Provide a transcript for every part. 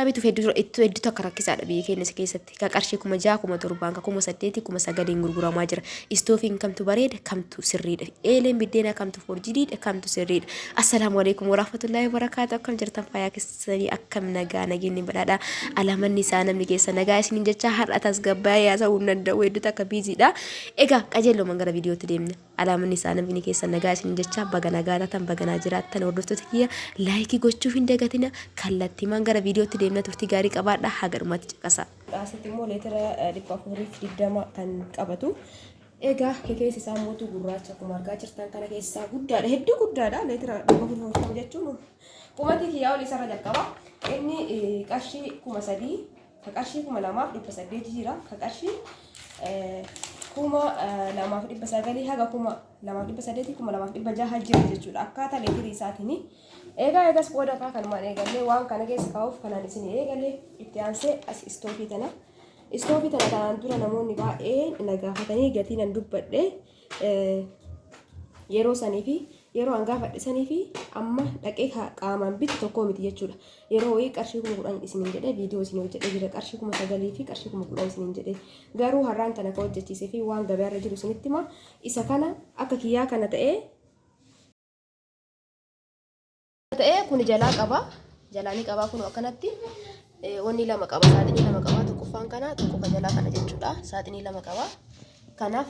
Bituuf hedduu hedduu takka rakkisaadha biyya keenya keessatti. Ka qarshii 6,000 7,000 ka 8,000 9,000 gurguramaa jira. Istoofiin kamtu bareeda kamtu sirriidha. Eeleen biddeenaa kamtu forjidiidha kamtu sirriidha. Assalaamu alaikum warahmatullaahi wabarakaatu. Akkam jirtan fayyaa keessanii akkam nagaa nageenyi badhaadha. Alamanni isaa namni keessa nagaa isiniin jecha har'a tasgabbaa'ee haasa'uu hin danda'u hedduu takka biiziidha. Egaa qajeelooman gara viidiyootti deemna. Alaamanni isaa namni keessan nagaa isin jechaa baga nagaa taatan baga naa jiraattan hordoftoota kiyya laayikii gochuu hin dagatina kallattiimaan gara viidiyootti deemna turtii gaarii qabaadha haga dhumaatti caqasaa. Asitti immoo leetira 420 kan qabatu. Egaa keessi isaa mootu gurraacha akkuma argaa jirtan kana keessi isaa guddaadha. Hedduu guddaadha. Leetira 440 jechuun qumatii kiyyaa olii isarra jalqaba. Inni qarshii 3000 ka qarshii 2800 jira. Ka qarshii 2900 haga 2800 2600 jira jechuudha. Akkaataa leetirii isaatiin. Egaa eegas booda kaa kanumaan eegallee waan kana keessa kaa'uuf kanaan isin eegalee itti aansee as istoofii tana. Istoofii tana kanaan dura namoonni baay'een na gaafatanii gatii nan dubbadhe yeroo sanii fi yeroo an gaafadhe sanii fi amma dhaqee qaamaan bitu tokko miti jechuudha. Yeroo wayii qarshii 10,000 isiniin jedhee viidiyoo isin hojjedhee jira qarshii 9,000 fi qarshii 10,000 isiniin jedhee garuu har'aan tana ka hojjechiisee fi waan gabaarra jiru isinitti hima isa kana akka kiyyaa kana ta'ee ta'ee kun jalaa qaba jalaa ni qaba kun akkanatti wanni lama qaba saaxinii lama qaba tokkoffaan kana tokko ka jalaa kana jechuudha saaxinii lama qaba kanaaf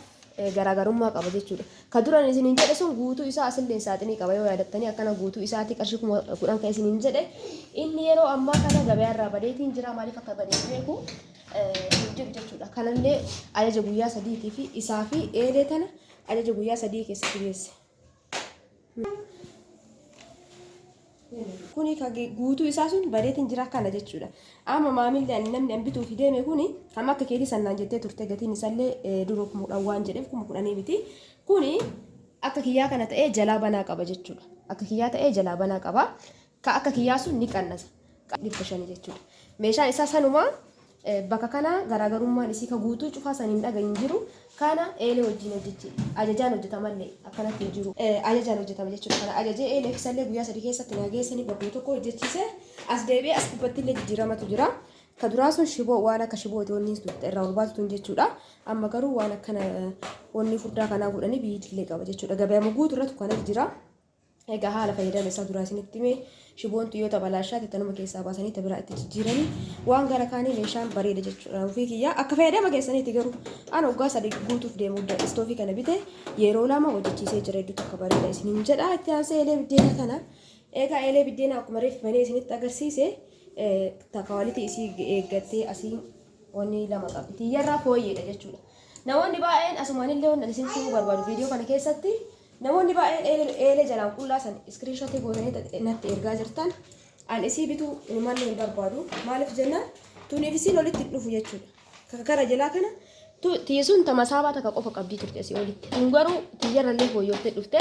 garaagarummaa qaba jechuudha ka duran isiniin jedhe sun guutuu isaa asillee saaxinii qaba yoo yaadattanii akkana guutuu isaatii qarshii 10,000 kan isiniin jedhe inni yeroo ammaa kana gabayaarraa badeetiin jira maaliif akka badee beeku hin jiru jechuudha kanallee ajaja guyyaa sadiitii fi isaa fi eelee tana ajaja guyyaa sadii keessatti geesse. Kuni ka guutuu isaa sun badeetiin jira kana jechuudha. Amma maamilli ani namni an bituuf deeme kuni kam akka keetii sannaan jettee turte gatiin isallee duruu 10,000 waan jedheef 10,000 miti. Kuni akka kiyyaa kana ta'ee jalaa banaa qaba jechuudha. Akka kiyyaa ta'ee jalaa banaa qaba. Ka akka kiyyaa sun ni qannasa. 500 jechuudha. Meeshaan isaa sanumaa bakka kana garaagarummaan isii ka guutuu cufaa san hin dhagahin jiru. Kana eelee wajjin hojjechi ajajaan hojjetamallee akkanatti hin jiru. Ajajaan hojjetama jechuudha. Kana ajajee eelee fisallee guyyaa sadii keessatti naa geessanii bakkuma tokko hojjechiise as deebi'ee as gubbatti illee jijjiiramatu jira. Ka duraa sun shiboo waan akka shibooti wanni irraa ol baatu tun jechuudha. Amma garuu waan akkana wanni furdaa kanaa godhanii biyyi qaba jechuudha. Gabayaama guutuu irratti kanatu jira. Egaa haala fayyadama isaa duraa isinitti hime shiboon tun yoo tabalaashaate tanuma keessaa baasanii ta biraa itti jijjiiranii waan gara kaanii meeshaan bareeda jechuudha. Ofii kiyyaa akka fayyadama keessaniiti garuu an waggaa sadii guutuuf deemu istoofii kana bite yeroo lama hojjechiisee jira hedduu takka bareeda isiniin jedha. Itti aansee eelee biddeena kana egaa eelee biddeena akkuma reef banee isinitti agarsiise takawalitii isii eeggattee asii wanni lama qabdi. Tiyyarraa fooyyeedha jechuudha. Namoonni baay'een asumaanillee waan isinitti himuu barbaadu viidiyoo kana keessatti Namoonni baay'een eelee jalaan qullaa san iskiriinshotii gootanii natti ergaa jirtan. An isii bituu inumallee hin barbaadu. Maaliif jennaan tuniif isiin olitti hin dhufu jechuudha. Ka gara jalaa kana tiyya sun ta masaabaa takka qofa qabdii turte asii olitti. Tun garuu tiyyarrallee fooyyooftee dhufte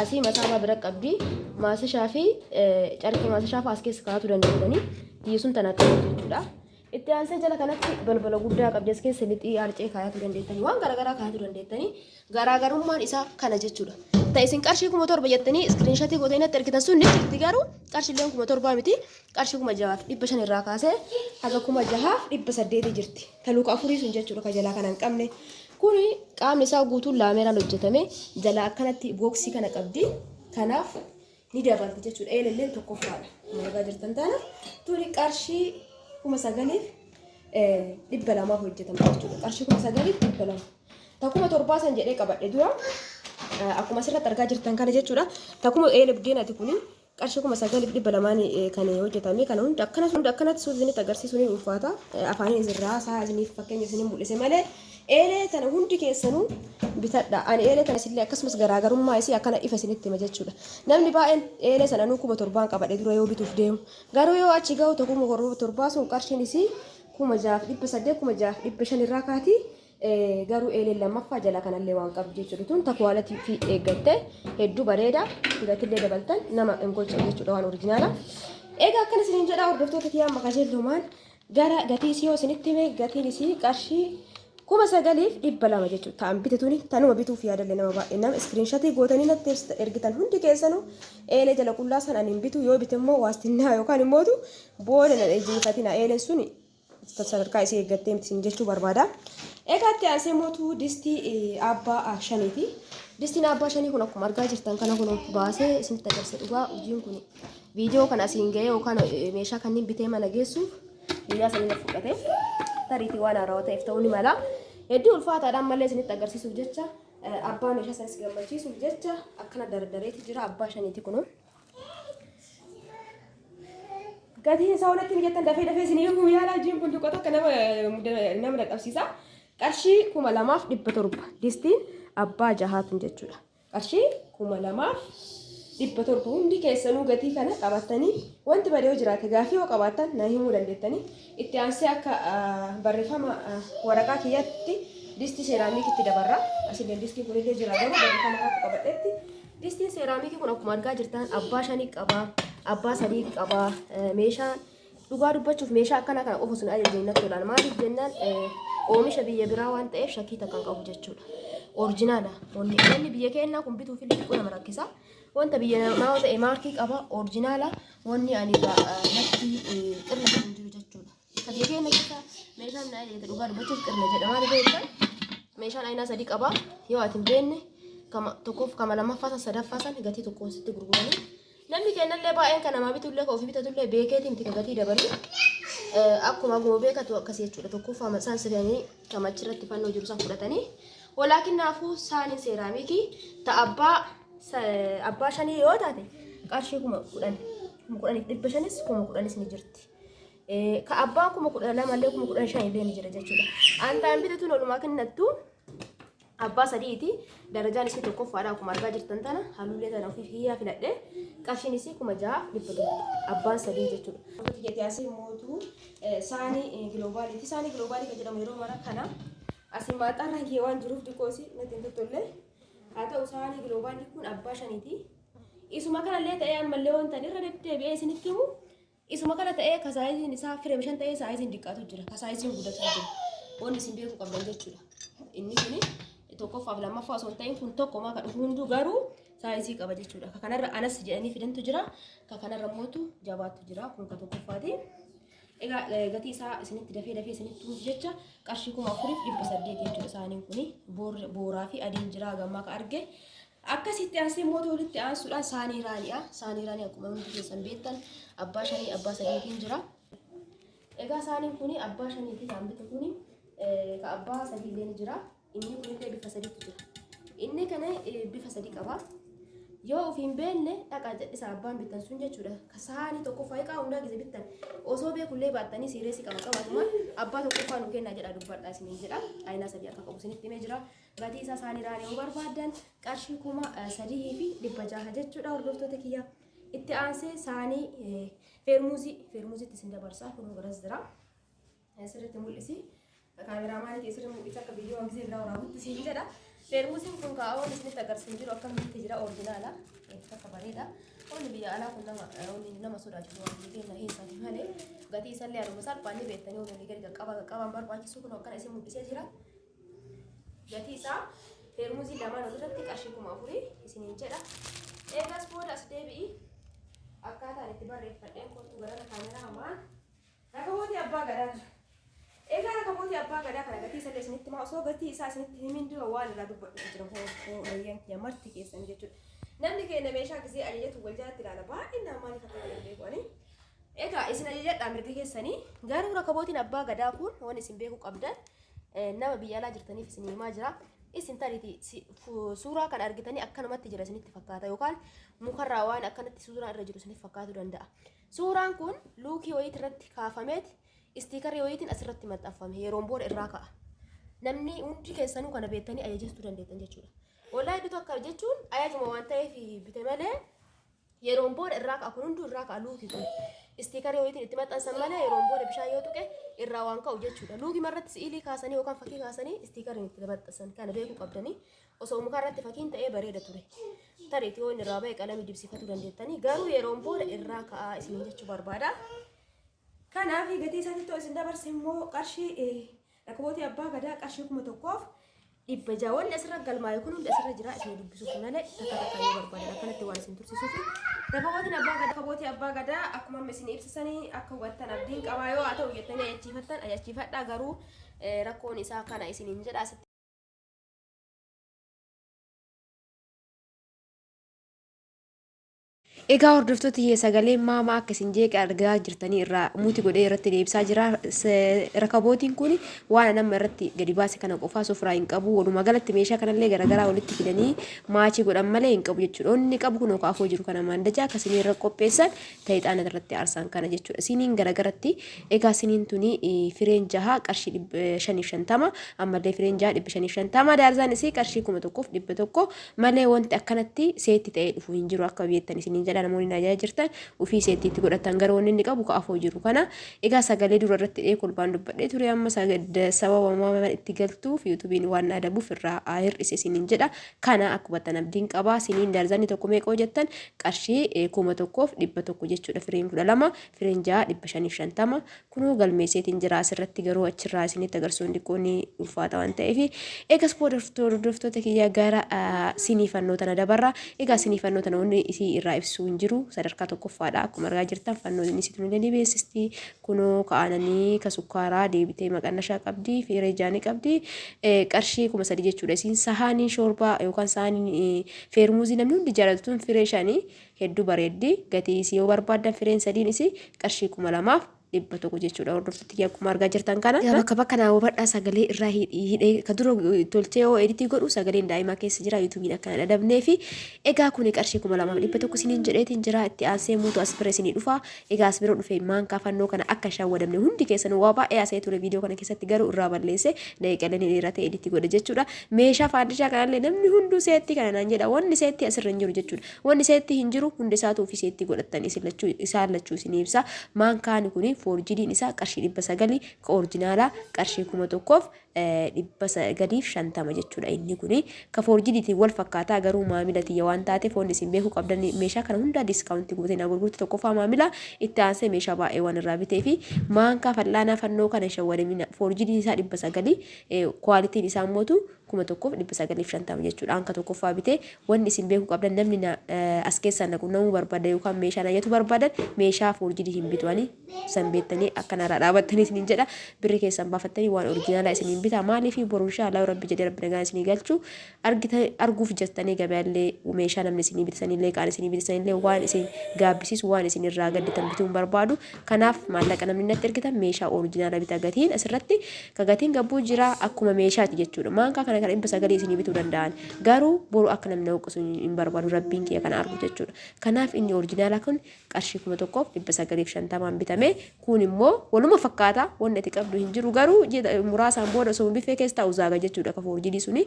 asii masaabaa bira qabdii maasashaa fi carqii maasashaa fa'aa as keessa kaa'atu dandeessanii tiyya sun tana qabdi jechuudha. Itti aansee jala kanatti balbala guddaa qabdi as keessa lixii arcee kaayatu dandeettanii waan garaagaraa kaayatu dandeettanii garaagarummaan isaa kana jechuudha. Ta isin qarshii 7,000 jettanii iskiriinshatii gootanii natti ergitan sun ni jirti garuu qarshiileen 7,000 miti qarshii 6,500 irraa kaasee haga 6,800 jirti. Ta luka afurii sun jechuudha ka jalaa kana hin qabne. Kuni qaamni isaa guutuun laameeraan hojjetame jala akkanatti booksii kana qabdi. Kanaaf ni dabalti jechuudha. Eelelleen tokkoffaadha. Akkuma argaa jirtan taana tuni qarshii 9,200 hojjetama jechuudha. Qarshii 9,200. Ta 7,000 san jedhee qabadhe dura akkuma asirratti argaa jirtan kana jechuudha. Ta kuma eele buddeenati kuni qarshii 9,200 kan hojjetame kana hunda akkana hunda akkanatti suuta isinitti agarsiisuun ni ulfaata. Afaaniin isin raasaa isiniif fakkeenya isinin mul'ise malee Eelee tana hundi keessanuu bitadha. Ani eelee tana isillee akkasumas garaagarummaa isii akkana ifa isinitti hima jechuudha. Namni baay'een eelee sana anuu 7,000 qabadhe dura yoo bituuf deemu. Garuu yoo achi gahu ta 7,000 sun qarshiin isii 6,800 6,500 irraa kaati. Garuu eeleen lammaffaa jala kanallee waan qabdu jechuudha. Tun ta kuwaalatii fi eeggatte hedduu bareeda. Gatillee dabaltan nama hin golchamu jechuudha waan orijinaala. Egaa akkana isiniin jedha hordoftoota kiyyaa amma kajeellumaan Gara gatii isii yoo isinitti hime gatiin isii qarshii 9200 jechuudha. Ta'an bite tuni tanuma bituuf yaadalle nama baay'ee nama iskiriinshatii gootanii natti ergitan hundi keessanuu eelee jala qullaa san ani hin bitu yoo bite immoo waastinnaa yookaan immootu booda na ejjiifatina eeleen suni sadarkaa isii eeggattee miti isin jechuu barbaada. Egaa itti aansee mootu distii abbaa shaniiti. Distiin abbaa shanii kun akkuma argaa jirtan kana kun baasee isinitti agarsiisa dhugaa hojiin kun viidiyoo kana asiin ga'ee yookaan meeshaa kanneen bitee mana geessuuf guyyaa sanii na fudhate. Tariitii waan haarawaa ta'eef ta'uu ni mala. Hedduu ulfaataadhaan malee isinitti agarsiisuuf jecha abbaa meeshaa sanis gammachiisuuf jecha akkana dardareeti jira abbaa shaniiti kunoo. Gatiin isaa walitti mijattan dafee dafee isin himuu yaalaa jiin kun xiqqoo tokko nama nama dadhabsiisa. Qarshii 2700 distiin abbaa jahaatun jechuudha. Qarshii 2700 hundi keessanuu gatii kana qabattanii wanti badee yoo jiraate gaafii yoo qabaattan na himuu dandeettanii. Itti aansee akka barreeffama waraqaa kiyyatti distii seeraamikitti dabarra. Asillee distiin kunillee jira garuu barreeffama irratti qabadhetti. Distiin seeraamikii kun akkuma argaa jirtan abbaa shanii qaba, abbaa sadii qaba. Meeshaa dhugaa dubbachuuf meeshaa akkanaa kana qofa sun ajajeen natti tolaan. Maaliif jennaan oomisha biyya biraa waan ta'eef shakkii takka hin qabu jechuudha. Orijinaala. Wanni biyya keenyaa kun bituuf illee xiqqoo nama rakkisa. Wanta biyya namaa yoo ta'e maarkii qaba, orijinaala. Wanni ani natti qirna jedhu hin jiru jechuudha. Ka biyya keenya keessa meeshaan na ajajate dhugaa dubbachuuf qirna jedha. Maaliif jettan meeshaan aynaa sadii qaba. Yoo ati hin beekne kama tokkoof kama lammaffaa san sadaffaa san gatii tokkoon sitti gurguranii. Namni kennallee baay'een kan namaa bitullee kan ofii bitatullee beekeeti miti ka gatii dabalu. Akkuma aguma beekatu akkasii jechuudha. Tokkoffaa isaan siranii kama achirratti fannoo jiru san fudhatanii. Walaakinnaafuu saaniin seeraamikii ta abbaa abbaa shanii yoo taate qarshii 10,000 10,500s 10,000s ni jirti. Ka abbaan 12,000 illee 15,000 illee ni jira jechuudha. Antaan bitatuun walumaa kennattu abbaa sadiiti. Darajaan isii tokkoffaadha akkuma argaa jirtan tana halluulee tana ofii hiyyaa filadhe qarshiin isii 6100 abbaan sadii jechuudha. Jetti asii mootuu saanii giloobaaliiti. Saanii giloobaalii kan jedhamu yeroo mara kana asii maaxaarraan kiyya waan jiruuf xiqqoo isii natti hin tottollee. Haa ta'u saanii giloobaalii kun abbaa shaniiti. Isuma kanallee ta'ee ammallee wanta irra deddeebi'ee isinitti himu Isuma kana ta'ee ka saayiziin isaa firem shan ta'ee saayiziin diqqaatu jira. Ka saayiziin guddatu jira. Wanni isin beekuu qabdan jechuudha. Inni kuni tokkoffaaf lammaffaa osoo hin ta'in kun tokkomaa ka dhufu hunduu garuu saayizii qaba jechuudha. Ka kanarra anas jedhanii fidantu jira. Ka kanarra mootu jabaattu jira. Kun ka tokkoffaati. Egaa gatii isaa isinitti dafee dafee isinitti himuuf jecha qarshii 4800 jechuudha saaniin kuni booraa fi adiin jira gammaa ka arge. Akkasitti aansee mootii walitti aansuudhaan saanii raani'a. Saanii raanii akkuma hundi keessan beektan abbaa shanii abbaa sadiitiin jira. Egaa saaniin kuni abbaa shaniiti kan bitu kuni ka abbaa sadii illee ni jira. Inni kunillee bifa sadiitu jira. Inni kana bifa sadii qaba. Yoo of hin beekne dhaqaa jedhisa abbaan bittan sun jechuudha. Ka saanii tokkoffaa egaa hundaa gise bittan osoo beekullee baattanii siireesii qaba qabatuma abbaa tokkoffaa nu kennaa jedha dubbadhaa isiniin jedha. Ayinaa sadii akka qabu isinitti himee jira. Gatii isaa saaniraan yoo barbaaddan qarshii 3600 jechuudha hordoftoota kiyya. Itti aansee saanii feermuuzii feermuuziitti isin dabarsaa kunoo garas jira. Sirriitti mul'isi. Kaameraamaanii kee sirriitti mul'isi akka viidiyoo gisee biraa waraabutti siin jedha. Feermuuziin kun kaa'oon isinitti agarsiisu jiru akkamitti jira orijinaala. Akka bareeda. Wanni biyya alaa kun nama wanni nama sodaachisu waan biyya keenya keessaati malee gatii isallee haaluma salphaan ni beektanii wanni gadi qaqqaba qaqqabaan barbaachisu kun akkana isin mul'isee jira. Gatii isaa feermuzii lamaan walirratti qarshii 4000 isiniin jedha. Eegas booda as deebi'i. Akkaataan itti barreeffadheen kottu garana kaameraa hamaan. Rakabootii abbaa gadaa. Egaa rakabootii abbaa gadaa kana gatii isallee isinitti himaa osoo gatii isaa isinitti himin dura waan irraa dubbadhu jira hooyyan kiyya marti keessan jechuudha. Namni keenya meeshaa gisee ajajatu wal jalatti ilaala baay'inaan maaliif akka ta'e hin beeku ani. Egaa isin ajajadhaa mirga keessanii garuu rakabootiin abbaa gadaa kun waan isin beekuu qabdan nama biyya alaa jirtaniif isin himaa jira. Isin tariitii suuraa kana argitanii akkanumatti jira isinitti fakkaata yookaan mukarraa waan akkanatti suuraa irra jiru isinitti fakkaatu danda'a. Suuraan kun luukii wayiit irratti kaafameet istiikarii wayiitiin asirratti maxxanfame yeroon booda irraa ka'a. Namni hundi keessanuu kana beektanii ajajachuu dandeettan jechuudha. Wallahi iddoo tokko jechuun ajajuma waan ta'eef bite malee Yeroon booda irraa ka'a kun hunduu irraa ka'a luuki kun. Istiikarii wayiitiin itti maxxansan malee yeroon booda bishaan yoo tuqe irraa waan ka'u jechuudha. Luukii irratti si'ilii kaasanii yookaan fakkii kaasanii istiikariin itti maxxansan kana beekuu qabdanii osoo muka irratti fakkiin ta'ee bareeda ture. Tariitii yoo inni irraa ba'e qalamii dibsifatuu dandeettanii garuu yeroon booda irraa ka'aa isiniin jechuu barbaada. Kanaaf gatii isaatti isin dabarse immoo qarshii Rakabootii abbaa gadaa qarshii 1600. Wanni asirra galmaa'e kun hundi asirra jira isin dubbisuuf malee takka takka yoo barbaadan akkanatti waan isin tursiisuuf. Rakabootiin abbaa gadaa rakabootii abbaa gadaa akkuma amma isin ibsisanii akka hubattan abdiin qabaa yoo haa ta'u jettanii ajachiifattan ajachiifadhaa garuu rakkoon isaa kana isiniin jedha asitti. Egaa hordoftoota kiyya sagaleen maamaa akka isin jeeqe argaa jirtanii irraa muti godhee irratti deebisaa jira. Rakabootiin kun waan an amma irratti gadi baase kana qofaa sofraa hin qabu. Walumaa galatti meeshaa kanallee garaagaraa walitti fidanii maachii godhan malee hin qabu jechuudha. Inni qabu kun kaafoo jiru kana maandajaa akka isin irra qopheessan ta'ixaana irratti aarsan kana jechuudha. Siniin garagaratti egaa siniin tuni fireen jaha qarshii 550 ammallee fireen jaha 550 daarzaan isii qarshii 1100 malee wanti akkanatti seetti ta'ee dhufu hin jiru akka beektan isiniin jedha namoonni na ajaja jirtan ufii seetti itti godhatan garuu wanni inni qabu ka afoo jiru kana egaa sagalee dura irratti dhee kolbaan dubbadhee ture amma sababa maama itti galtuuf yuutuubiin waan na adabuuf irraa hir'ise isiniin jedha kana akka hubattan abdiin qaba siniin darzanni tokko meeqa hojjettan qarshii 1100 jechuudha fireen 12 fireen 6 550 Kunoo galmeesseetiin jira asirratti garuu achirraa isinitti agarsiisuun xiqqoo ni ulfaata waan ta'eef eegas booda hordoftoota kiyya gara sinii fannoo tana dabarra. Egaa sinii fannoo tana wanni isii irraa ibsuu hin jiru sadarkaa tokkoffaadha akkuma argaa jirtan fannoo inni isitu illee ni beeksisti. Kunoo ka aananii ka sukkaaraa deebitee maqannashaa qabdi fiiree jaanii qabdi qarshii 3000 jechuudha isiin sahaanii shoorbaa yookaan sahaanii feermuuzii namni hundi jaalatu tun firee shanii Heddu bareeddi. Gatii isii yoo barbaaddan fireen sadiin isii qarshii 2100 jechuudha. Hordoftoota kiyya akkuma argaa jirtan kana. Egaa bakka bakka naa hubadhaa sagalee irraa hidhee ka dura tolchee yoo editii godhu sagaleen daa'imaa keessa jira yuutuubiin akka hin adabnee fi egaa kuni qarshii 2100 isiniin jedheetiin jira itti aansee muutu as bira isinii dhufa egaa as bira dhufe maankaa fannoo kana akka shawwadamne hundi keessan waa baay'ee haasa'ee ture viidiyoo kana keessatti garuu irraa balleesse daqiiqaalee ni dheerate editii godhe jechuudha meeshaa faandishaa kanallee namni hunduu seettii kana naan jedha wanni seettii asirra hin jiru jechuudha Wanni seetti hin jiru hunda isaatu ofii seetti godhattan isin lachuu isaan lachuu isin ibsa. Maankaani kuni foorjidiin isaa qarshii 900 ka orijinaalaa qarshii 1950 jechuudha inni kuni ka foorjidiitiin wal fakkaataa garuu maamila tiyya waan taateef wanni isin beekuu qabdan meeshaa kana hundaa diskaawuntii gootee naa gurgurti tokkoffaa maamila itti aansee meeshaa baay'ee waan irraa bitee fi maankaa fal'aanaa fannoo kana hin shawwadamina foorjidiin isaa 900 kwaalitiin isaa immootu 1950 jechuudha. Anka tokkoffaa bitee wanni isin beekuu qabdan namni na as keessaan na qunnamuu barbaada yookaan meeshaa na ajatu barbaadan meeshaa foorjidii hin bitu ani san beektanii akka narraa dhaabattanii isiniin jedha birri keessan baafattanii waan orijinaalaa isiniin bita maaliif boru inshaa Allah rabbi jedhee rabbi nagaan isinii galchu argita arguuf jettanii gabayaallee meeshaa namni isinii bitasanillee kaan isinii bitasanillee waan isin gaabbisiisu waan isin irraa gadditan bituu hin barbaadu kanaaf maallaqa namni natti ergitan meeshaa orijinaala bita gatiin asirratti Ka gatiin gabbuu jira akkuma meeshaati jechuudha. Maankaa kana kan 900 isinii bituu danda'an. Garuu boru akka namni na huqqisu hin barbaadu rabbiin kiyya kana argu jechuudha. Kanaaf inni orijinaalaa kun qarshii 1950n bitame. Kun immoo waluma fakkaata wanni ati qabdu hin jiru garuu muraasaan booda osoo biffee keessa taa'u zaaga jechuudha ka foorjidii suni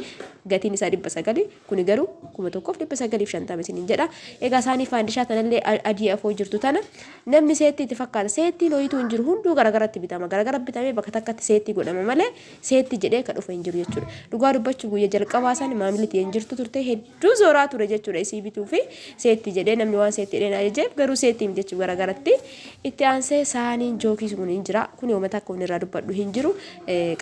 gatiin isaa 900 kuni garuu 1950 isiniin jedha. Egaa isaanii faandishaa tanallee adii afoo jirtu tana Namni seettii itti fakkaata. Seettiin hoyituu hin jiru. Hunduu garagaratti bitama. Garagara bitamee bakka takkatti seettii godhama malee seettii jedhee ka dhufe hin jiru jechuudha. Dhugaa dubbachuuf guyya jalqabaa san maamilli tiyya hin jirtu turte hedduu zooraa ture jechuudha isii bituu fi seettii jedhee namni waan seettii jedhee na ajajeef garuu seettii miti jechuudha garagaratti. Itti aansee saaniin jookii kun hin jira. Kuni homa takka wanni irraa dubbadhu hin jiru.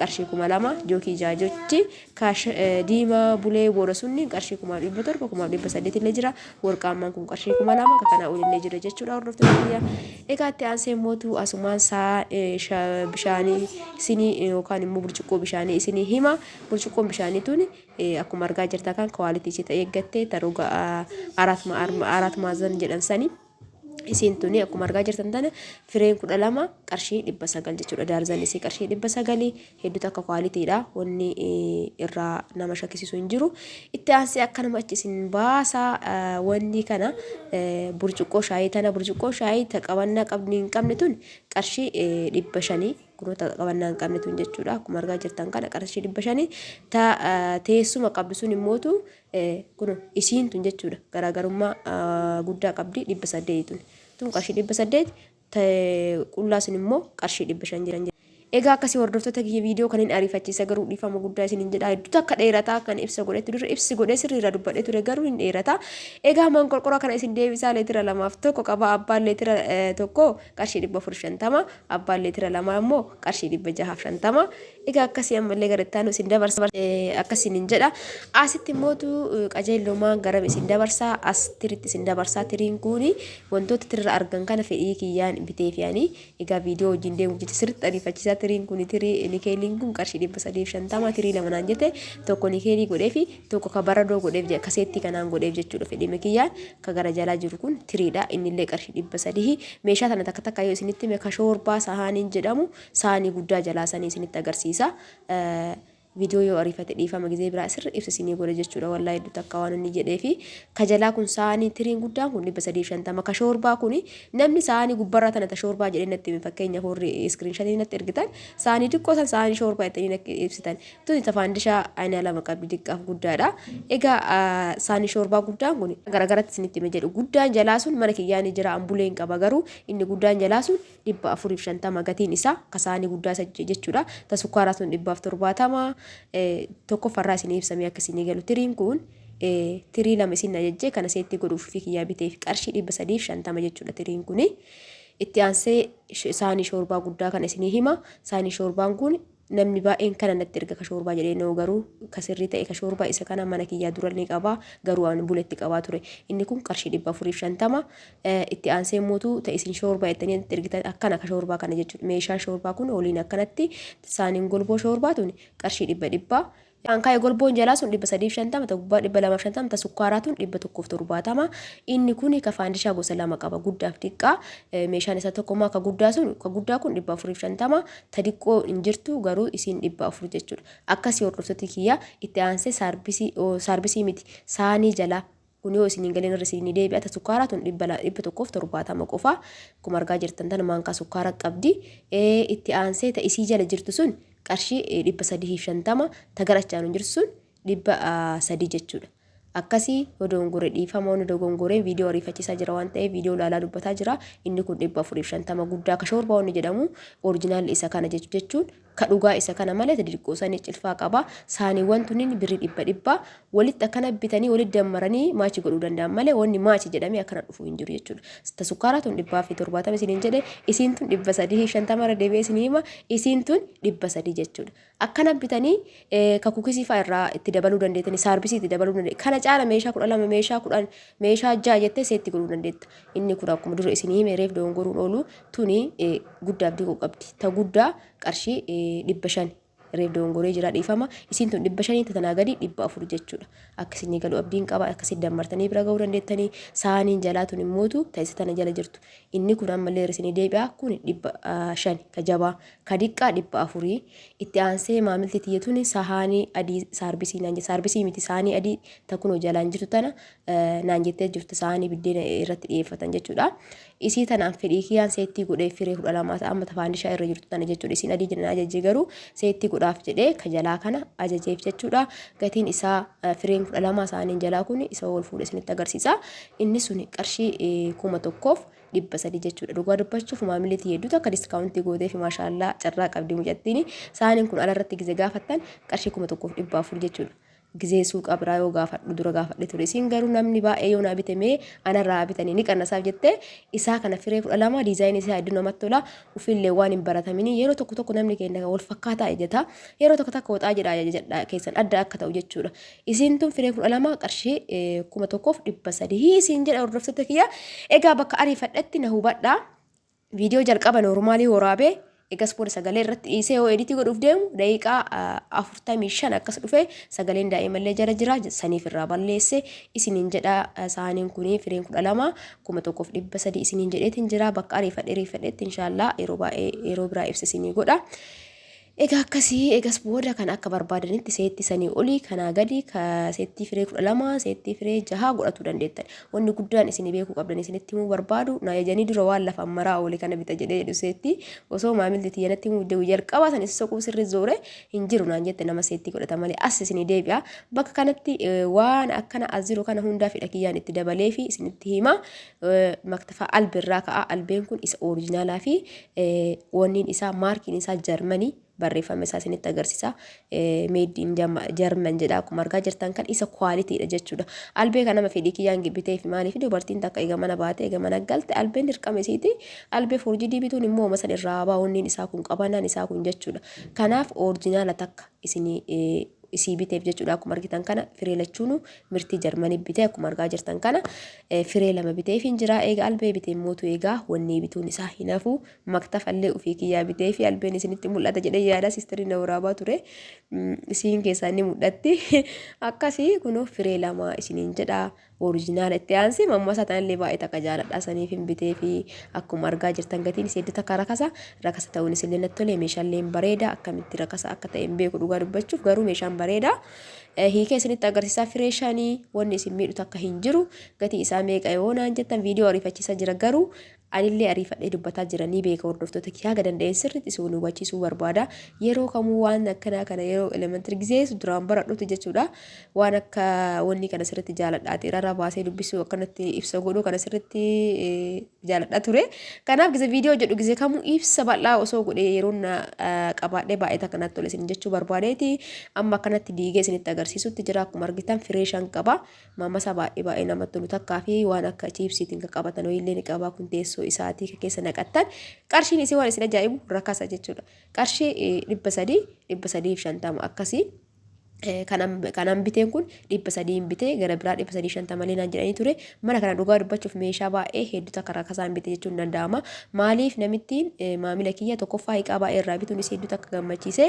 Qarshii 2000 jookii jaajochi Kaash diimaa bulee booda sunni qarshii 1700 1800 illee jira. Warqaammaan kun qarshii 2000 ka kanaa olillee jira jechuudha hordoftoota kiyya. Egaa itti aansee mootu asumaan saa bishaanii isinii yookaan immoo burcuqqoo bishaanii isinii hima. Burcuqqoon bishaanii tuni akkuma argaa jirta kan kwaalitii ishee eeggatte taroga araat maazan jedhan sani. Isiin tuni akkuma argaa jirtan tana fireen 12 qarshii 900 jechuudha. Daarzan isii qarshii 900 hedduu takka kwaalitiidha. Wanni irraa nama shakkisiisu hin jiru. Itti aansee akkanuma achi isin baasaa wanni kana burcuqqoo shaayii tana burcuqqoo shaayii ta qabannaa qabni hin qabne tun qarshii 500 kunoo ta qabannaa hin qabne tun jechuudha. Akkuma argaa jirtan kana qarshii 500 ta teessuma qabdu sun immootu Kuno isiin tun jechuudha garaagarummaa guddaa qabdi 800 tun. Tun qarshii 800 qullaa sun immoo qarshii 500 jedhan. Egaa akkasii hordoftoota kiyya, viidiyoo kan hin ariifachiisa garuu dhiifama guddaa isiniin jedha. Hedduu takka dheerataa kan ibsa godhetti dura ibsi godhee sirriirra dubbadhee ture garuu hin dheerata. Egaa manqorqora kana isin deebisaa leetira lamaaf tokko qaba. Abbaan leetira tokko qarshii 450, abbaan leetira lamaa immoo qarshii 650. Egaa akkasii ammallee gara itti aanu isin dabarsa akkasiin jedha. Asitti immootu qajeellomaan garam isin dabarsaa? As tiritti isin dabarsaa. Tiriin kun wantoota tirirra argan kana fedhii kiyyaan bitee fe'anii. Egaa viidiyoo wajjin deemuuf jecha sirriitti ariifachiisaa. Tiriin kun, tirii nikeeliin kun qarshii 350. Tirii lama naan jette, tokko nikeelii godhee fi tokko ka baradoo godheef, kaseettii kanaan godheef jechuudha. Fedhii kiyyaan ka gara jalaa jiru kun tiriidha. Innillee qarshii 300. Meeshaa tana takka takka yoo isinitti hime, ka shoorbaa sahaaniin jedhamu saanii guddaa jalaa sanii isinitti agarsiisa. Viidiyoo yoo ariifate dhiifama, gizee biraa sirri ibsa isinii godha jechuudha. Wallaahi hedduu takka waan inni jedhee fi ka jalaa kun saanii tiriin guddaan kun 350. Ka shoorbaa kun namni saanii gubbarraa tana ta shoorbaa jedhee natti hime. Fakkeenyaaf warri screenshotii natti ergitan saanii xiqqoo san saanii shoorbaa jettanii natti ibsitan. Tuni ta faandishaa aynaa lama qabdi, xiqqaaf guddaadha. Egaa saanii shoorbaa guddaan kun garagaratti isinitti hime jedhu. Guddaan jalaa sun mana kiyyaa ni jira, ambuleen qaba, garuu inni guddaan jalaa sun 450 gatiin isaa, ka saanii guddaa isa jechuudha. Ta sukkaaraa sun 170. Tokkoffarraa isinii ibsamee akka isinii galu, tiriin kun tirii lama isin ajajjee kana seetti godhuuf fi kiyyaa biteef qarshii 350 jechuudha tiriin kuni. Itti aansee saanii shoorbaa guddaa kana isinii hima. Saanii shoorbaan kun namni baay'een kana natti erga ka shoorbaa jedhee noo, garuu ka sirrii ta'e ka shoorbaa isa kana mana kiyyaa dura ni qabaa, garuu ani buletti qabaa ture. Inni kun qarshii 450. Itti aansee mootu ta isin shoorbaa jettanii natti ergitan akkana, ka shoorbaa kana jechuudha. Meeshaan shoorbaa kun waliin akkanatti saaniin golboo shoorbaa tuni qarshii dhibba dhibbaa. Ankaa'e golboon jalaa sun 350, ta gubbaa 250, ta sukkaaraa tun 170. Inni kun ka faandishaa gosa lama qaba, guddaaf xiqqaa. Meeshaan isaa tokkummaa ka guddaa sun, ka guddaa kun 450, ta xiqqoo hin jirtu garuu isiin 400 jechuudha. Akkasii hordoftoota kiyya, itti aansee saarbisii, saarbisii miti, saanii jalaa kun yoo isin hin galin irra isin deebi'a. Ta sukkaaraa tun 170 qofa. Akkuma argaa jirtan tana maankaa sukkaara qabdi. Itti aansee ta isii jala jirtu sun qarshii 350, ta gara achaanu jirtu sun 300 jechuudha. Akkasii yoo dogongore dhiifama, wanni dogongoreen viidiyoo ariifachiisaa jira waan ta'eef viidiyoo ilaalaa dubbataa jira. Inni kun 450 guddaa ka shoorbaa wanni jedhamu originalli isa kana jechuun ka dhugaa isa kana malee ta xixiqqoo sanii cilfaa qaba. Saaniiwwan tunniin birrii dhibba dhibba walitti akkana bitanii walitti dammaranii match godhuu danda'an malee wanni match jedhamee akkana dhufu hin jiru jechuudha. Ta sukkaaraa tun 170 isiniin jedhe, isiin tun 350 irra deebi'ee isinii hima, isiin tun 300 jechuudha. Akkana bitanii ka kukisii fa'a irraa itti dabaluu dandeettanii, saarbisii itti dabaluu dandeettanii, kana caala meeshaa 12, meeshaa 10, meeshaa 6 jettee seetti godhuu dandeetta. Inni kun akkuma dura isinii hime reef dogongoruun oolu, tuni guddaaf diqoo qabdi. Ta guddaa qarshii 500, reef dogongoree jira, dhiifama. Isiin tun 500, ta tanaa gadi 400 jechuudha. Akka isinii galu abdiin qaba, akkasitti dammartanii bira ga'uu dandeettanii. Saaniin jalaa tun immootu ta isa tana jala jirtu. Inni kun ammallee isinii deebi'a, kun 500 ka jabaa, ka diqqaa 400. Itti aansee maamilti tiyya tuni sahaanii adii saarbisii naan jette, saarbisii miti, saanii adii ta kunoo jalaan jirtu tana naan jettee jirtu, saanii biddeena irratti dhiyeeffatan jechuudha. Isii tanaan fedhii kiyyaan seettii godhee firee 12 ta'a amma faandishaa irra jirtu tana jechuudha. Isiin adii jedhan ajajje, garuu seettii godhaaf jedhee ka jalaa kana ajajeef jechuudha. Gatiin isaa fireen 12 saaniin jalaa kun isa wal fuudhe isinitti agarsiisa. Inni sun qarshii 1300 jechuudha. Dhugaa dubbachuuf maamilli tiyya hedduu takka discountii gootee fi maashaallaa carraa qabdi mucattiin. Saaniin kun alarratti gize gaafattan qarshii 1400 jechuudha. Gizee suuqa biraa yoo gaafadhu dura gaafadhe ture. Isiin garuu namni baay'ee yoo naa bite mee anarraa bitanii ni qannasaaf jettee isaa kana firee 12 designii isaa hedduu namatti tola. Ufillee waan hin barataminii yeroo tokko tokko namni keenya wal fakkaataa ejjeta. Yeroo tokko tokko waxaa jedha ajajadha keessan adda akka ta'u jechuudha. Isiin tun firee 12 qarshii 1300 isiin jedha hordoftoota kiyya. Egaa bakka ariifadhetti na hubadhaa. Viidiyoo jalqaba normalii waraabee egas booda sagalee irratti dhiisee yoo editii godhuuf deemu daqiiqaa 45 akkas dhufe, sagaleen daa'imallee jala jira, saniif irraa balleesse isiniin jedha. Saaniin kun fireen 12 1300 isiniin jedheetiin jira. Bakka ariifadhe ariifadhetti inshaallah yeroo baay'ee yeroo biraa ibsa isinii godha. Egaa akkasii egas booda kan akka barbaadanitti seettii sanii olii kanaa gadi ka seettii firee 12 seettii firee 6 godhatuu dandeettan. Wanni guddaan isin beekuu qabdan isinitti himuu barbaadu na ajajanii dura waan lafaan maraa oole kana bita jedhee jedhu seettii osoo maamilli tiyya natti himuu didde jalqabaa san isa soquu sirri zoore hin jiru naan jette nama seettii godhata malee as isinii deebi'a. Bakka kanatti waan akkana as jiru kana hundaa fedha kiyyaan itti dabalee fi isinitti hima. Maktafaa albirraa ka'a. Albeen kun isa orijinaalaa fi wanniin isaa maarkiin isaa Jarmanii barreeffama isaa isinitti agarsiisa. Made in German jedha akkuma argaa jirtan kan isa kwaalitiidha jechuudha. Albee kana nama fedhii kiyyaan bitee fi maaliif dubartiin takka eega mana baate eega mana galte albeen dirqama isiiti. Albee foorjidii bituun immoo homa san irraa baa wanniin isaa kun qabanaan isaa kun jechuudha. Kanaaf orijinaala takka isinii isii biteef jechuudha. Akkuma argitan kana firee lachuunu mirtii Jarmanii bitee akkuma argaa jirtan kana firee lama biteef hin jira. Eega albee bitee mootu eegaa wanni bituun isaa hin hafu. Maktafallee ofii kiyyaa bitee fi albeen isinitti mul'ata jedhee yaada siistariin na waraabaa ture. Isiin keessaa ni mul'atti. Akkasii kunoo firee lama isiniin jedha. Orijinaala itti aansee mammasaa tanallee baay'ee takka jaaladha saniif hin bitee fi akkuma argaa jirtan gatiin isii hedduu takka rakasa rakasa ta'uun isillee natti tole meeshaalleen bareeda akkamitti rakasa akka ta'e hin beeku dhugaa dubbachuuf garuu meeshaan bareeda hiikee isinitti agarsiisaa firee shanii wanni isin miidhu takka hin jiru gatii isaa meeqa yoo naan jettan viidiyoo ariifachiisaa jira garuu Anillee ariifadhee dubbataa jira ni beeka hordoftoota kiyya haga danda'een sirriitti isin hubachiisuu barbaada. Yeroo kamuu waan akkanaa kana yeroo elementary gizee duraan baradhutti jechuudha. Waan akka wanni kana sirriitti jaaladhaati. Rara baasee dubbisuu akkanatti ibsa godhuu kana sirriitti jaaladha ture. Kanaaf gize viidiyoo jedhu gize kamuu ibsa bal'aa osoo godhee yeroon qabaadhee baay'ee takka natti tole isin jechuu barbaadeeti. Amma akkanatti diigee isinitti agarsiisutti jira akkuma argitan firee shan qaba. Maammasaa baay'ee baay'ee namatti tolu takkaa fi waan akka chiipsiitiin kan qabatan wayiillee ni qaba kun teessoo isaatii kan keessa naqattan qarshiin isii waan isin ajaa'ibu rakasa jechuudha. Qarshii 300 350 akkasii kanan biteen kun 300 bitee gara biraa 350 malee naan jedhanii ture. Mana kana dhugaa dubbachuuf meeshaa baay'ee hedduu takka rakasaan bite jechuun danda'ama. Maaliif namittiin maamila kiyya tokkoffaa hiqaa baay'ee irraa bituun isii hedduu takka gammachiise.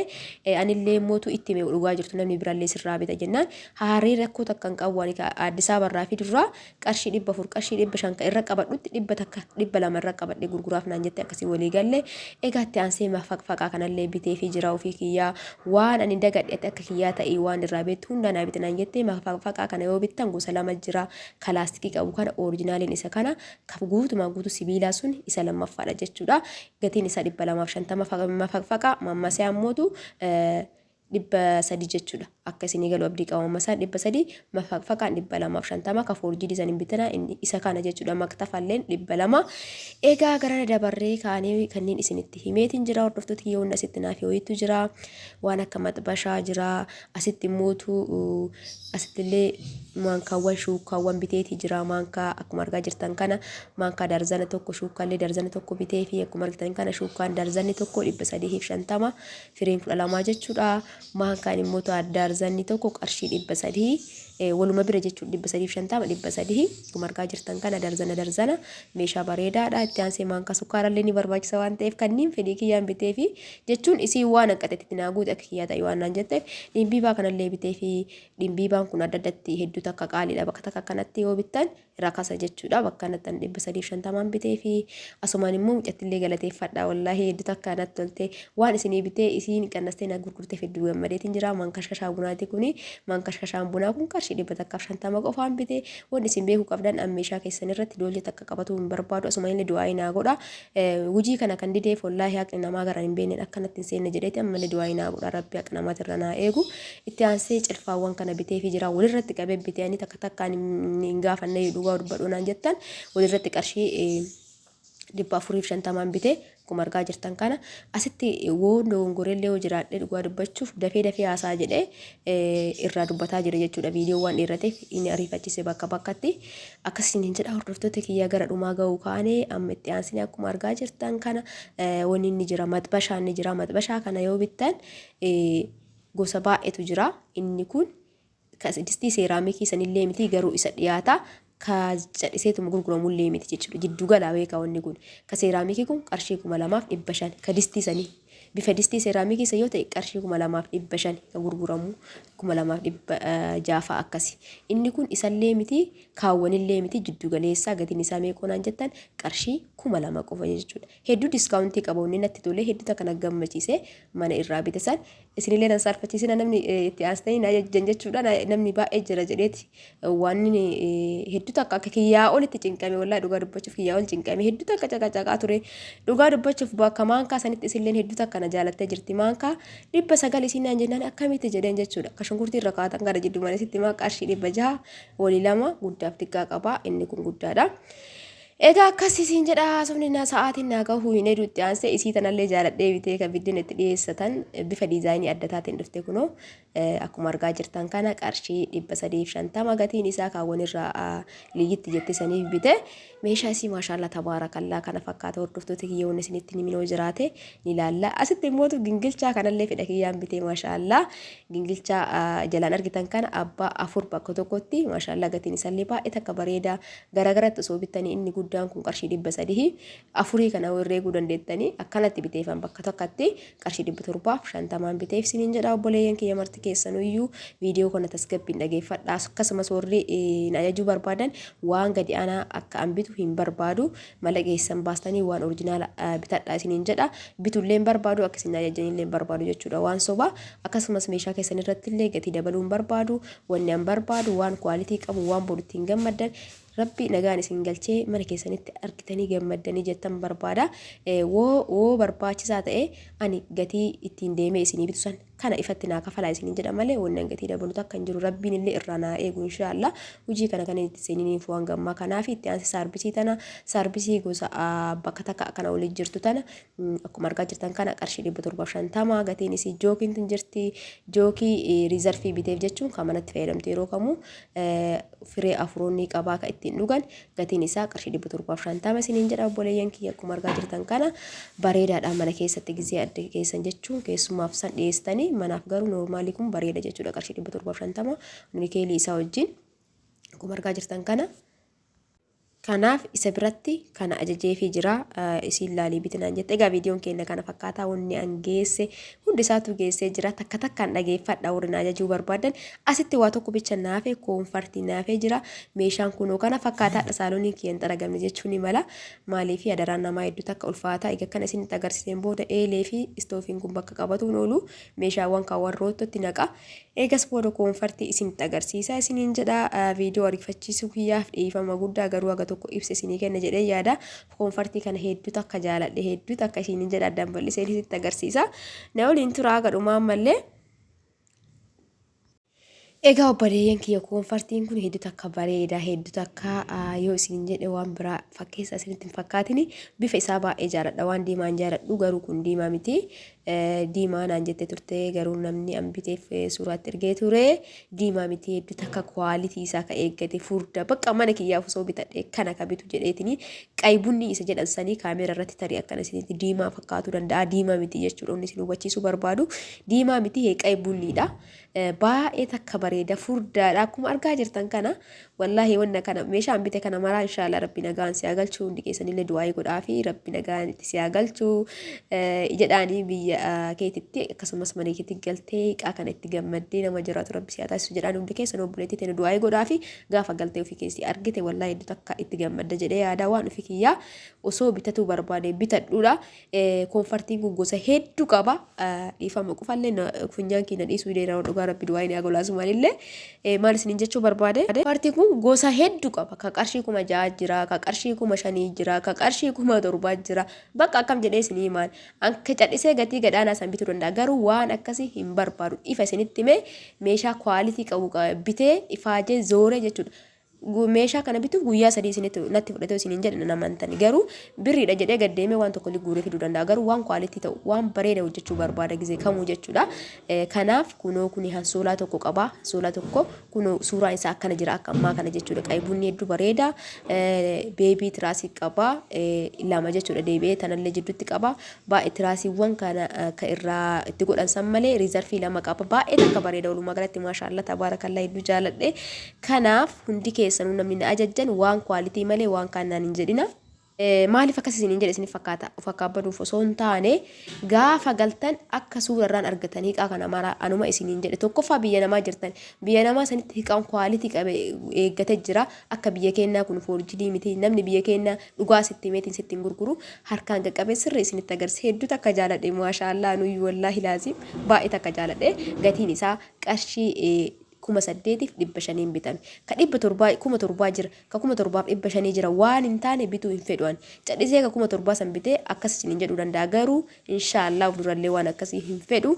Anillee mootu itti hime dhugaa jirtu namni birallee sirraa bita jennaan Haaree rakkoo takka hin qabu ani ka Addis Abarraa fidurraa qarshii 400 qarshii 500 ka irra qabadhutti 100 200 irra qabadhe gurguraaf naan jette akkasii walii galle. Egaa itti aansee mafaqfaqaa kanallee biteefii jira ofii kiyyaa waan ani dagadhe ati akka kiyyaa ta'ii waan irraa beektu hundaa naa biti naan jette. Mafaqfaqaa kana yoo bittan gosa lama jira ka laastikii qabu kana orijinaaliin isa kana ka guutumaa guutuu sibiilaa sun isa lammaffaadha jechuudha. Gatiin isaa 250 mafaqfaqa mammasee ammootu 300 jechuudha. Akka isinii galu abdii qaba. Mammasaan 300, mafaqfaqaan 250, ka foorjidii san hin bitinaa inni isa kana jechuudha. Maktafalleen 200. Egaa garana dabarree kaanee kanneen isinitti himeetiin jira. Hordoftoota kiyya wanni asitti naaf ho'itu jira. Waan akka maxbashaa jira. Asitti immootu asittillee maankaawwan shuukkaawwan biteetii jira. Maankaa akkuma argaa jirtan kana maankaa darzana tokko shuukkaallee darzana tokko bitee fi akkuma argitan kana shuukkaan darzanni tokko 350. Firiin 12 jechuudha. Maankaan immoo daarzanni tokko qarshii 300 waluma bira jechuudha 350 300 akkuma argaa jirtan kana darzana darzana meeshaa bareedaadha. Itti aansee maankaa sukkaarallee ni barbaachisa waan ta'eef kanniin fedhii kiyyaan bitee fi jechuun isii waan hanqatetti itti naa guute akka kiyyaa ta'e waan naan jetteef dhimbiibaa kanallee bitee fi dhimbiibaan kun adda addatti hedduu takka qaaliidha bakka takka akkanatti yoo bittan rakasa jechuudha. Bakka kanatti ani 350n bitee fi asumaan immoo mucattillee galateeffadha. Wallaahi hedduu takka natti tolte. Waan isinii bitee isiin qannastee na gurgurteef hedduu gammadeetiin jira. Mankashkashaa bunaati kuni. Mankashkashaan bunaa kun qarshii 150 qofaan bite. Wanni isin beekuu qabdan an meeshaa keessan irratti doolcha takka qabatuu hin barbaadu. Asumaan illee du'aa'ii naa godha. Hujii kana kan dideef wallaahi haqni namaa gara hin beekneen akkanatti hin seenne jedheeti ammallee du'aa'ii naa godha. Rabbi haqa namaatirra naa eegu. Itti aansee cilfaawwan kana biteefii jira. Walirratti qabee bitee ani takka takkaan hin gaafanne dhugaa dubbadhu naan jettan walirratti qarshii 450n bite akkuma argaa jirtan kana asitti woon dogongorellee yoo jiraadhe dhugaa dubbachuuf dafee dafee haasaa jedhee irraa dubbataa jira jechuudha. Viidiyoo waan dheerateef inni ariifachise bakka bakkatti akkasiin hin jedha. Hordoftoota kiyyaa gara dhumaa ga'uu kaane amma itti aansine akkuma argaa jirtan kana wanni inni jira maxbashaan ni jira. Maxbashaa kana yoo bittan gosa baay'eetu jira. Inni kun ka distii seeraamikii sanillee miti garuu isa dhiyaata ka cadhiseetuma gurguramullee miti jechuudha. Jiddu galaa beekaa wanni kun. Ka seeraamikii kun qarshii 2500 ka distii sanii. Bifa distii seeraamikii isa yoo ta'e qarshii 2500 kan gurguramu 2600 fa'a akkasi. Inni kun isallee miti kaawwanillee miti jiddu galeessaa gatiin isaa meeqoo naan jettan qarshii 2000 qofa jechuudha. Hedduu diskaawuntii qaba wanni natti tole hedduu takka na gammachiise mana irraa bite san isinillee nan saalfachiisina namni itti aansitanii na ajajjan jechuudha namni baay'ee jira jedheeti waan hedduu takka akka kiyyaa olitti cinqame wallaahi dhugaa dubbachuuf kiyyaa ol cinqame hedduu takka caqacaqaa ture dhugaa dubbachuuf bakka maankaa sanitti isilleen hedduu takka na jaalattee jirti maankaa 900 isiin naan jennaan akkamitti jedheen jechuudha ka shunkurtii irra kaa'atan gara jiddu mana sitti maa qarshii 600 walii lama guddaaf xiqqaa qaba inni kun guddaadha. Egaa akkas isiin jedha haasofni naa sa'aatiin naa gahuu hin hedu itti aansee isii tanallee jaaladhee bitee kan biddeen itti dhiyeessatan bifa diizaayinii adda taateen dhufte kunoo akkuma argaa jirtan kana qarshii 350 gatiin isaa kaawwan irraa liyyitti jette saniif bite meeshaa isii maashaallaa tabaarakallaa kana fakkaata hordoftoota kiyya wanni isinitti himinoo jiraate ni laalla asitti immootu gingilchaa kanallee fedha kiyyaan bitee maashaallaa gingilchaa jalaan argitan kana abbaa afur bakka tokkotti maashaallaa gatiin isaallee baay'ee takka bareedaa Garagaratti osoo bittanii inni guddaan kun qarshii 300 afurii kana herreeguu dandeettanii akkanatti biteefan bakka tokkatti qarshii 750n biteef isiniin jedha obboleeyyan kiyya marti keessanuyyuu viidiyoo kana tasgabbiin dhageeffadha akkasumas warri na ajajuu barbaadan waan gadi aanaa akka an bitu hin barbaadu mallaqa keessan baastanii waan orjinaala bitadha isiniin jedha bitullee hin barbaadu akka isin na ajajjanillee hin barbaadu jechuudha waan sobaa akkasumas meeshaa keessan irrattillee gatii dabaluu hin barbaadu Wanni an barbaadu waan quality qabu waan boru ittiin gammaddan Rabbi nagaan isin galchee mana keessanitti argitanii gammaddanii jettan barbaada. Woo woo barbaachisaa ta'e ani gatii ittiin deemee isinii bitu san kana ifatti naa kafalaa isiniin jedha malee wanni an gatii dabalu takka hin jiru. Rabbiin illee irraa naa eegu inshaallah. Hujii kana kan itti seeniniif waan gammaa kanaafi itti aansee saarbisii tana saarbisii gosa bakka takka kana waliin jirtu tana Akkuma argaa jirtan kana qarshii 750 gatiin isii jookiin tun jirti. Jookii riizarfii biteef jechuun kan manatti fayyadamtu yeroo kamuu firee afuroonni qabaa kan ittiin dhugan gatiin isaa qarshii 750 isiniin jedha obboleeyyan kiyya akkuma argaa jirtan kana bareedaadha mana keessatti gizee adda keessan jechuun keessummaaf san dhiyeessitanii manaaf garuu noormaalii kun bareeda jechuudha qarshii 750 nikeelii isaa wajjin akkuma argaa jirtan kana. Kanaaf isa biratti kana ajajeefii jira. Isiin laalii biti naan jette. Egaa viidiyoon keenya kana fakkaataa wanni an geesse hundi isaatu geessee jira. Takka takkaan dhageeffadha warri na ajajuu barbaadan. Asitti waa tokko bicha naafe koonfartii naafee jira. Meeshaan kunoo kana fakkaataadha. Saaloniin kiyya hin xaragamne jechuun ni mala. Maaliif adaraan namaa hedduu takka ulfaata. Egaa kana isinitti agarsiiseen booda eelee fi istoofiin kun bakka qabatuun oolu meeshaawwan kaawwan roottootti naqa. Eegas booda koonfartii isinitti agarsiisa isiniin jedha. Viidiyoo ariifachiisuu kiyyaaf dhiifama guddaa garuu haga tokko ibsa isinii kenna jedhee yaada. Koonfartii kana hedduu takka jaaladhe hedduu takka isiniin jedha addaan bal'isee isinitti agarsiisa. Na waliin turaa haga dhumaa ammallee. Egaa obboleeyyan kiyya koonfartiin kun hedduu takka bareeda hedduu takka yoo isiniin jedhe waan biraa fakkeessa isinitti hin fakkaatini bifa isaa baay'ee jaaladha waan diimaa hin jaaladhu garuu kun diimaa miti Diimaa naan jette turte garuu namni an biteef suuraatti ergee ture diimaa miti hedduu takka kwaalitii isaa ka eeggate furda bakka mana kiyyaaf osoo bitadhe kana ka bitu jedheetini qaybunni isa jedhan sanii kaameera irratti tarii akkana isinitti diimaa fakkaatuu danda'a diimaa miti jechuudha inni isin hubachiisuu barbaadu diimaa miti hee qaybunniidha baay'ee takka bareeda furdaadha akkuma argaa jirtan kana wallaahi wanna kana meeshaan bite kana maraa inshaallah rabbi nagaan si haa galchu hundi keessanillee du'aayii godhaafi rabbi nagaan itti si haa galchu jedhaanii biyya keetitti akkasumas mana keetti galtee hiiqaa kana itti gammaddee nama jiraatu rabbi si haa taasisu jedhaan hundi keessan obboleettii teena du'aayii godhaafi gaafa galtee ofii keessi argite wallaahi hedduu takka itti gammadda jedhee yaadaa waan ofii kiyyaa osoo bitatuu barbaade bitadhuudha Koonfartiin kun gosa hedduu qaba. Dhiifama qofallee funyaan kee na dhiisuu dheeraa dhugaa rabbi du'aa inni agolaasumaan illee maal isiniin jechuu barbaade. Koonfartiin kun gosa hedduu qaba. Ka qarshii 6000 jira, ka qarshii 5000 jira, ka qarshii 7000 jira. Bakka akkam jedhee isinii himaan. Anka cadhisee gatii gadhaanaa san bituu danda'a. Garuu waan akkasii hin barbaadu. Ifa isinitti himee meeshaa kwaalitii qabu bitee ifaajee zooree jechuudha. Meeshaa kana bituuf guyyaa sadii isinitti natti fudhatee isiniin jedhe nan amantani. Garuu birriidha jedhee gad deemee waan tokko illee guuree fiduu danda'a. Garuu waan kwaalitii ta'u waan bareeda hojjechuu barbaada gizee kamuu jechuudha. Kanaaf kunoo kuni hansoolaa tokko qaba. Hansoolaa tokko kunoo suuraan isaa akkana jira akka ammaa kana jechuudha. Qaybunni hedduu bareeda. Beebii tiraasii qaba. Lama jechuudha deebi'ee tanallee jidduutti qaba. Baay'ee tiraasiiwwan kana ka irraa itti godhan san malee riizarfii lama qaba. Baay'ee takka bareeda walumaa galatti maashaallah tabaarakallaa hedduu jaaladhe. Kanaaf hundi keessanuu namni na ajajjan waan quality malee waan kaan naan hin jedhina. Maaliif akkas isiniin jedhe isiniif fakkaata? Of akkaabbaduuf osoo hin taane, gaafa galtan akka suurarraan argatan hiqaa kana mara anuma isiniin jedhe. Tokkoffaa, biyya namaa jirtan, biyya namaa sanitti hiqaan quality qabe eeggate jira. Akka biyya keenyaa kun forged miti. Namni biyya keenyaa dhugaa sitti himeetiin sitti hin gurguru. Harkaan qaqqabee sirrii isinitti agarsiise. Hedduu takka jaaladhe, maashaallaa. Nuyi wallaahi laazim baay'ee takka jaaladhe. Gatiin isaa qarshii 8500n bitame. Ka 700, 7000 jira, ka 7500 jira. Waan hin taane bituu hin fedhu ani. Cadhisee ka 7000 san bitee akkas isiniin jedhuu danda'a. Garuu inshaallah of durallee waan akkasii hin fedhu.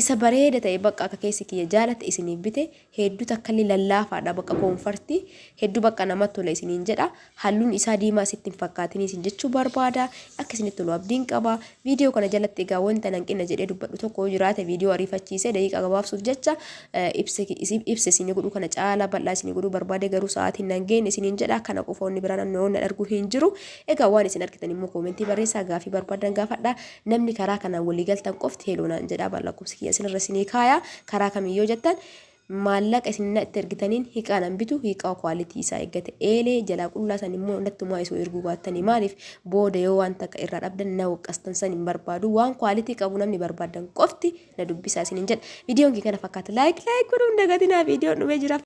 Isa bareeda ta'e bakka akka keessi kiyya jaalate isiniif bite. Hedduu takkallee lallaafaadha, bakka comfort hedduu bakka namatti tola isiniin jedha. Halluun isaa diimaa sitti hin fakkaatinii isin jechuu barbaada. Akka isinitti tolu abdiin qaba. Viidiyoo kana jalatti egaa wanta hanqina jedhee dubbadhu tokko yoo jiraate, viidiyoo ariifachiisee daqiiqaa gabaabsuuf jecha ibsa isinii godhuu kana caalaa bal'aa isinii godhuu barbaade, garuu sa'aatiin nan geenye isiniin jedha. Kana qofa, wanni biraa namni waan argu hin jiru. Egaa waan isin argitan immoo comment barreessaa, gaafii barbaadan gaafadha. Namni karaa kanaan walii galtan qofti hello naan jedha. Lakkoofsi kiyya isinirra isinii kaaya. Karaa kamiyyoo jettan maallaqa isin itti ergitaniin hiqaa nan bitu, hiqaa quality isaa eeggate, eelee jalaa qullaa san immoo nattumaa isoo erguu baattanii. Maaliif? Booda yoo waan takka irraa dhabdan na waqqastan, san hin barbaadu. Waan quality qabu namni barbaadan qofti na dubbisaa isiniin jedha. Viidiyoon kee kana fakkaata. Like like godhuun dagatinaa. Viidiyoon dhumee jira.